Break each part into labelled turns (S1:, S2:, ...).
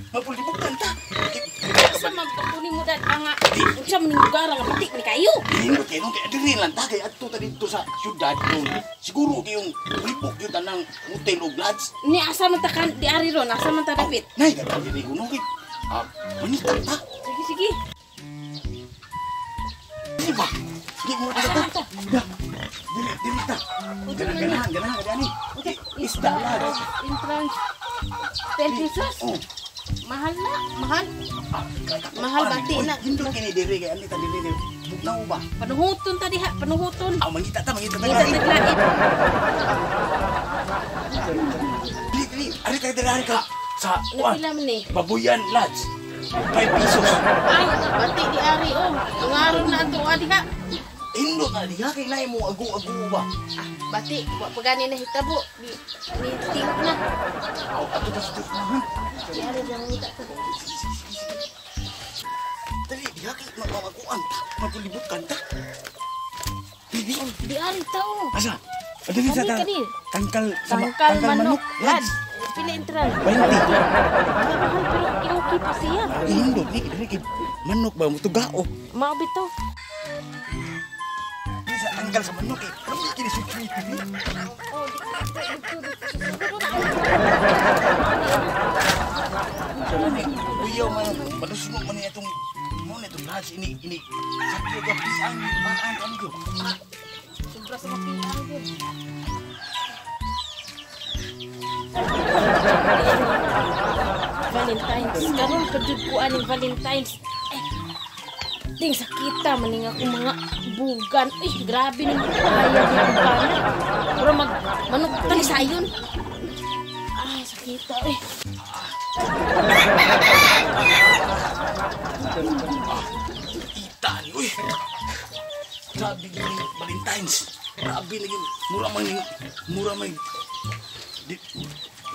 S1: Mapulibukan ta.
S2: Asa man pagkuni mo dad ang unsa man ning lugar nga batik ni kayo?
S1: Hindot kay nung kay diri lang ta kay adto ta didto sa syudad nung siguro kayong libok gyud tanang hotel og lodge.
S2: Ni asa man ta kan di ari ron, asa man ta dapit?
S1: Nay, daghan diri kuno kay. Ah, mangita ta.
S2: Sige, sige.
S1: Di ba? Di mo
S2: Asa
S1: ta.
S2: man ta?
S1: Ya. Diri diri ta.
S2: Unsa man ni?
S1: Ganahan, ganahan ka ani. Isda lodge.
S2: Entrance 10 pesos.
S1: Oh.
S2: Mahal na, mahal.
S1: Ah,
S2: Mahal bati na.
S1: Hindot kini diri kay ani ta diri kay bugnaw ba?
S2: Panuhuton ta diha, panuhuton.
S1: Ah, mangita ta, mangita ta.
S2: Mangita taglain.
S1: Dili, dili. Ari ka diri, ari ka. Sa kuan.
S2: Napila man ni.
S1: Babuyan Lodge. 5 pesos.
S2: Ay, bati di ari oh. Tungaron na ato diha.
S1: Hindot na diha kay lain mo agu-agu ba.
S2: Ah, bati, wa pa gani na hitabo. Di ni tingog na.
S1: Aw, ato ta sa tuhan.
S2: Di ari dyan mangita ta.
S1: Dali diha kay mamaguan ta, mapulibukan ta. Dili.
S2: Di ari ta oh.
S1: Asa? Dili sa
S2: Kani,
S1: ta.
S2: kani.
S1: Tangkal sa
S2: Tangkal manok.
S1: Lodge.
S2: Lodge. Pila entrance?
S1: 20.
S2: Mahal, mahal pero okay pa siya.
S1: Hindot ni dili kay manok ba mo tugao.
S2: Mao bitaw.
S1: Dili sa tangkal sa manok eh. Ano kini security ni?
S2: Oh, di dito dito. Siguro na.
S1: Uyaw man, malusmo man niya itong mo na itong lodge ini ini. Sakyo ka pisang paan kami ko.
S2: Sobra sa mapiang gyud. Valentine's. Karon pa jud ko aning Valentine's. Eh, ting sakita maning ako mga bugan. Eh, grabe nang kaya ni ang bana. Pero mag manok tani sayon. Ay, sakita eh.
S1: Ita ni uy. Grabe gyud ni Valentine's. Grabe lagi mura man ni mura man di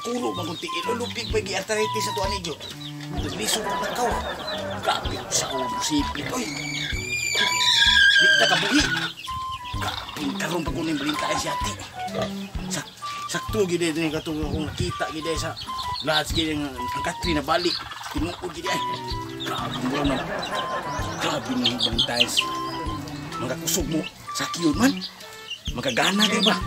S1: kulo man kung tiil lupig pa gi arthritis sa tuan gyud. Lisod pa takaw. Grabe sa sipit uy. Di ta kabuhi. Grabe karon pa kuning Valentine's yati. Sak sakto gyud ni katong akong nakita gyud sa lodge gyud ang Katri na balik. Tinuod gyud ay. Grabe mura man. Grabe ni Valentine's. Mga kusog mo, sakyon man. Magagana kay ba?